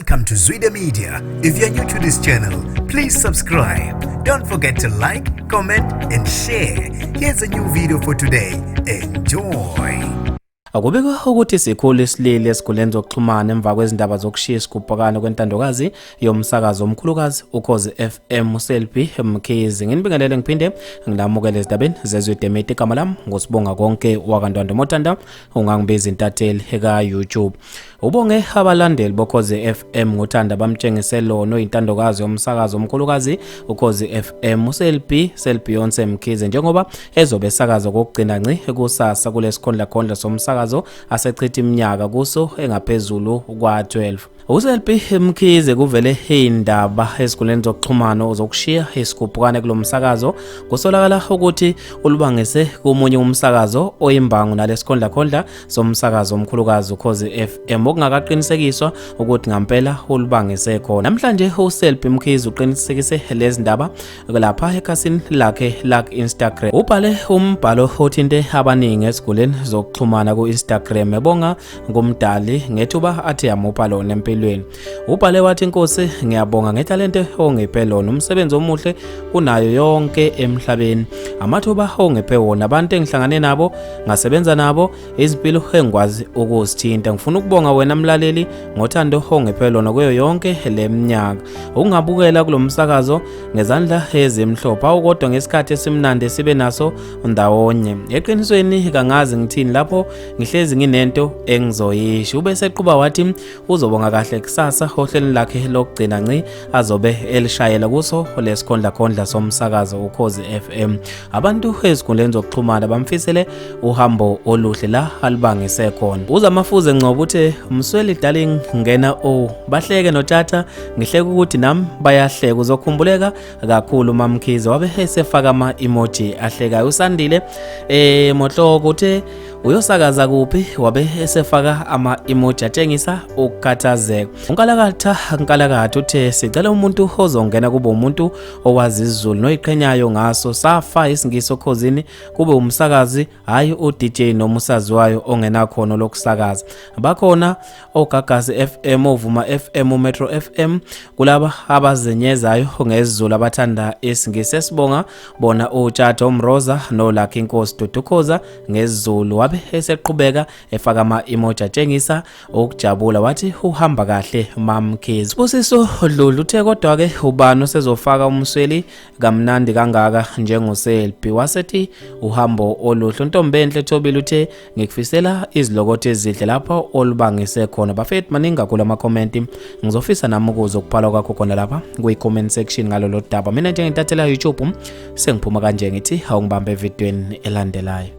Welcome to Zwida Media. If you're new to this channel, please subscribe. Don't forget to like, comment, and share. Here's a new video for today. Enjoy. Akubikwa ukuthi sikhulu isilili esikhundleni zokuxhumana emva kwezindaba zokushiya isigubhakane kwentandokazi yomsakazo omkhulukazi Ukhozi FM uSelby Mkhize. Nginibingelele ngiphinde ngilamukele ezindabeni zeZwide Media. Igama lami nguSibonga konke wakaNtwando Motanda, ungangibiza intatheli eka YouTube. Ubonge abalandeli boKhozi FM ngothando abamtshengise lona oyintandokazi yomsakazo omkhulukazi Ukhozi FM uSelby Selbeyonce Mkhize njengoba ezobe esakaza kokugcina ngci kusasa kulesikhondlakhondla somsakazo asechitha iminyaka kuso engaphezulu kwa-12. USelby Mkhize kuvele indaba ezikhundleni zokuxhumana zokushiya isigubhukane kulo msakazo kusolakala ukuthi ulubangise komunye umsakazo oyimbango nalesikhondlakhondla somsakazo omkhulukazi Ukhozi FM okungakaqinisekiswa ukuthi ngampela ulubangise khona. Namhlanje uSelby Mkhize uqinisekise lezi ndaba lapha ekhasini lakhe la-Instagram. Ubhale umbhalo othinte abaningi esiguleni zokuxhumana ku-Instagram ebonga ngumdali ngethuba athi yamupha lona empilweni. Ubhale wathi, "Inkosi, ngiyabonga ngethalente ongiphe lona, umsebenzi omuhle kunayo yonke emhlabeni, amathuba ongiphe wona, abantu engihlangane nabo, ngasebenza nabo, izimpilo engikwazi ukuzithinta. Ngifuna ukubonga wena mlaleli ngothando ongiphe lona kuyo yonke le minyaka ungabukela kulo msakazo ngezandla ezimhlophe awukodwa ngesikhathi esimnandi sibe naso ndawonye. Eqinisweni kangazi ngithini lapho ngihlezi nginento engizoyisho." Ube seqhuba wathi uzobonga kahle kusasa ohlelweni lakhe lokugcina ngci azobe elishayela kuso lesikhondlakhondla somsakazo Ukhozi FM. Abantu ezikhundleni zokuxhumana bamfisele uhambo oluhle la alibangise khona. Uzamafuze Ngcobo uthe, "Msweli darling, ngena o bahleke noTshatha, ngihleka ukuthi nami bayahleka, uzokhumbuleka kakhulu Mamkhize." Wabe esefaka ama emoji ahlekayo. Usandile Mohloko uthe, "Uyosakaza kuphi?" Wabe esefaka ama emoji atshengisa ukukhathazeka. Unkalakatha Nkalakatha uthe, "Sicela umuntu ozongena kube umuntu owazi isiZulu noyiqhenyayo ngaso, safa isiNgisi okhozini, kube umsakazi, hayi uDJ noma usaziwayo ongenakhono lokusakaza. Bakhona oGagasi FM, oVuma FM, uMetro FM, kulaba abazenyezayo ngesiZulu abathanda isiNgisi. Esibonga bona uTshatha Umroza noLucky Inkosi Dudukhoza ngesiZulu." Wabe eseqhubeka efaka ama-emoji atshengisa ukujabula, wathi, "Uhamba kahle Mamkhize." Sibusiso Dludlu uthe, "Kodwa-ke ubani osezofaka umsweli kamnandi kangaka njengoSelby?" Wasethi, "Uhambo oluhle." Untombenhle Thobile uthe, "Ngikufisela izilokotho ezihle lapho olubangise khona." Bafethu, maningi kakhulu amakhomenti, ngizofisa nami ukuzwa ukubhalwa kwakho khona lapha kwi-comment section ngalolo daba. Mina njengentathela YouTube sengiphuma kanje, ngithi awungibambe evidweni elandelayo.